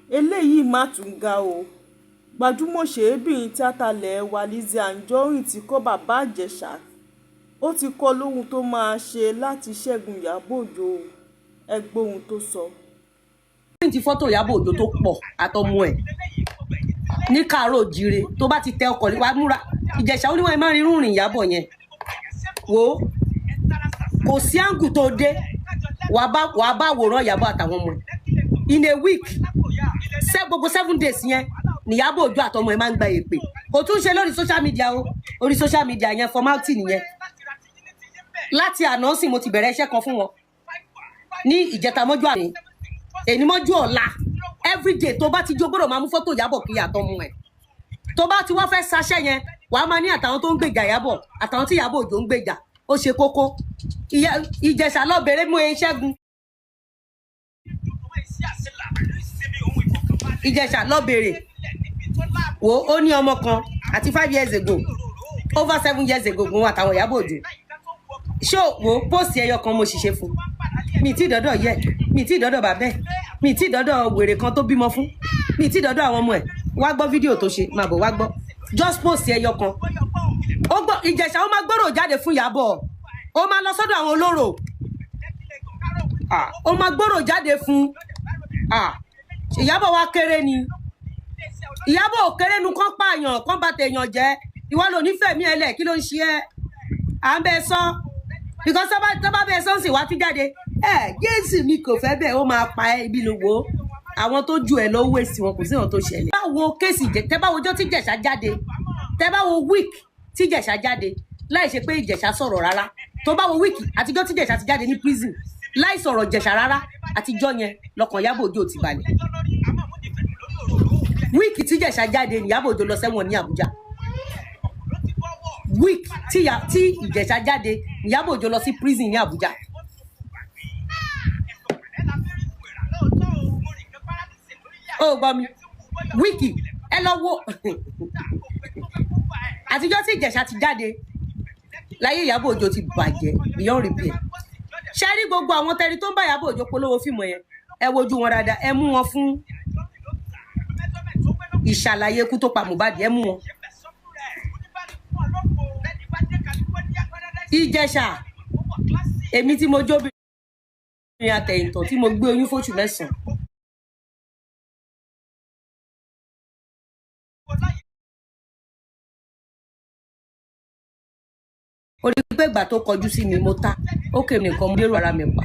Eléyìí mà tún ga ọ́, gbajúmọ̀ òṣèrébìnrin tíáta ilé wa Lizzy Anjorin ti kọ bàbá Ìjẹsà, ó ti kọ́ ọ lóhun tó máa ṣe láti ṣẹ́gun Ìyàbọ̀ Ọjọ́. Ẹ gbọ́ ohun tó sọ. Print fọ́tò Ìyábọ̀ Òjó tó pọ̀ àtọmọ ẹ̀ ní káàárọ̀ òjire. Tó bá ti tẹ ọkọ̀ wá múra Ìjẹ̀ṣà, ó ní wọ́n máa ń rírun rìn Ìyábọ̀ yẹn. Wò ó, kò sí angle tó dé, wàá bá àwòrán Ìyábọ̀ àtàwọn ọmọ ẹ̀. In a week ṣe gbogbo 7 days yẹn ní Ìyábọ̀ Òjó àtọmọ ẹ̀ máa ń gba èpè. Kò tún ṣe lórí social media o. Orí social media yẹn, formality nìyẹn. Láti àná sì mo ti bẹ̀rẹ̀ iṣẹ́ kan fún wọn ní ìjẹta mọ́jú àná, èní mọ́jú ọ̀la. Everyday tó bá ti jó, gbọ́dọ̀ máa mú fọ́tò Ìyábọ̀ kiri àtọmọ ẹ̀. Tó bá ti wá fẹ́ ṣaṣẹ́ yẹn, wàá máa ní àtàwọn tó ń gbèjà Ìyábọ̀, àtàwọn tí Ìyábọ̀ Òjó ń gbèjà. Ó ṣe kókó. Ìjẹ̀ṣà lọ bèrè mú e ṣẹ́gun. Ìjẹ̀ṣà lọ bèrè wo. Ó ní ọmọ kan àti 5 years ago, over 7 years ago gun àtàwọn Ìyábọ̀ Òjó. Ṣó wo post ẹyọ kan mo ṣiṣẹ́ fún mi tí dọ́dọ̀ yẹ mi, tí dọ́dọ̀ bàbẹ́ mi, tí dọ́dọ̀ wèrè kan tó bímọ fún mi, tí dọ́dọ̀ àwọn ọmọ ẹ̀. Wá gbọ́ fídíò tó ṣe, máa bọ̀ wá gbọ́. Just post ẹyọ kan. Ó gbọ́ Ìjẹ̀ṣà, ó máa gbọ́rọ̀ jáde fún Ìyábọ̀. Ó máa lọ sọ́dọ̀ àwọn olóró. Ah, ó máa gbọ́rọ̀ jáde fún. Ah, Ìyábọ̀ wá kéré ni. Ìyábọ̀ ò kéré nu kán pààyàn, kán bà tèèyàn jẹ́. Ìwọ ló nífẹ̀ẹ́ mi ẹlẹ̀. Kí ló ń ṣe ẹ́? À ń bẹ sọ because tọ́ba bẹ sọ́ọ̀sì wá tún jáde ẹ. Jésù mi kò fẹ́ bẹ́ẹ̀, ó máa pa ẹ́ ibi ló wo àwọn tó ju ẹ lọ wéèsì wọn. Kò sí àwọn tó ṣẹlẹ̀. Bá wo case tẹ bá wo ọjọ́ tí Ìjẹ̀ṣà jáde, tẹ bá wo week tí Ìjẹ̀ṣà jáde láì ṣe pé Ìjẹ̀ṣà sọ̀rọ̀ rárá, tó bá wo week àtijọ́ tí Ìjẹ̀ṣà ti jáde ní prison láì sọ̀rọ̀ Ìjẹ̀ṣà rárá, àtijọ́ yẹn lọ́kàn Ìyábọ̀ Òjó ti balẹ̀. Week tí Ìjẹ̀ṣà jáde ní Ìyábọ̀ Òjó lọ sẹ́wọ̀n ní Àbújá. Week tí Ìjẹ̀ṣà jáde, Ìyábọ̀ Òjó lọ sí prison ní Àbújá. Ó gbọ́ mi, week ẹ lọ wo àtijọ́ tí Ìjẹ̀ṣà ti jáde láyé, Ìyábọ̀ Òjó ti bàjẹ́ beyond repair. Ṣe rí gbogbo àwọn tẹni tó ń bá Ìyábọ̀ Òjó polówó fíìmù yẹn, ẹ wojú wọn dáadáa, ẹ mú wọn fún ìṣàlàyé ikú tó pa Mohbad, ẹ mú wọn. Ìjẹ̀ṣà, èmi tí mo jóbìnrin àtẹ̀yìntọ̀ tí mo gbé oyún fóṣù 9, ó rí pé ìgbà tó kọjú sí mi mo ta ó kè mí nǹkan, mo lérò ara mi pa.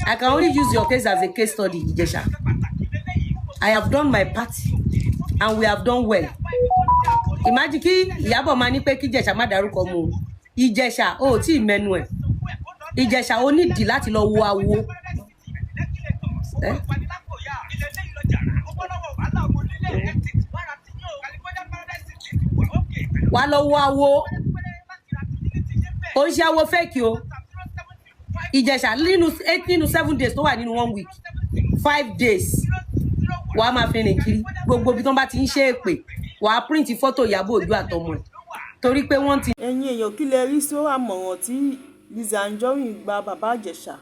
I can only use your case as a case study, Ìjẹ̀ṣà. I have done my part and we have done well. Imagine kí Ìyábọ̀ máa ní pé kí Ìjẹ̀ṣà má dárúkọ mu o. Ìjẹ̀ṣà o ò tí ì mẹ́nu ẹ̀. Ìjẹ̀ṣà, o nídìí láti lọ wo awo. Eh? Wà á lọ wo awo. Kò ń ṣe awo fake o. Ìjẹ̀ṣà, nínú 8, nínú 7 days tó wà nínú one week, 5 days wàá máa fi rìn kiri gbogbo ibi tó bá ti ń ṣe èpè, wàá print fọ́tò Ìyábọ̀ Òjó àtọmọ ẹ̀ torí pé wọ́n ti Ẹ̀yin èèyàn, kí lẹ rí sí àmọ̀ràn tí Lizzy Anjorin gba bàbá Ìjẹ̀ṣà?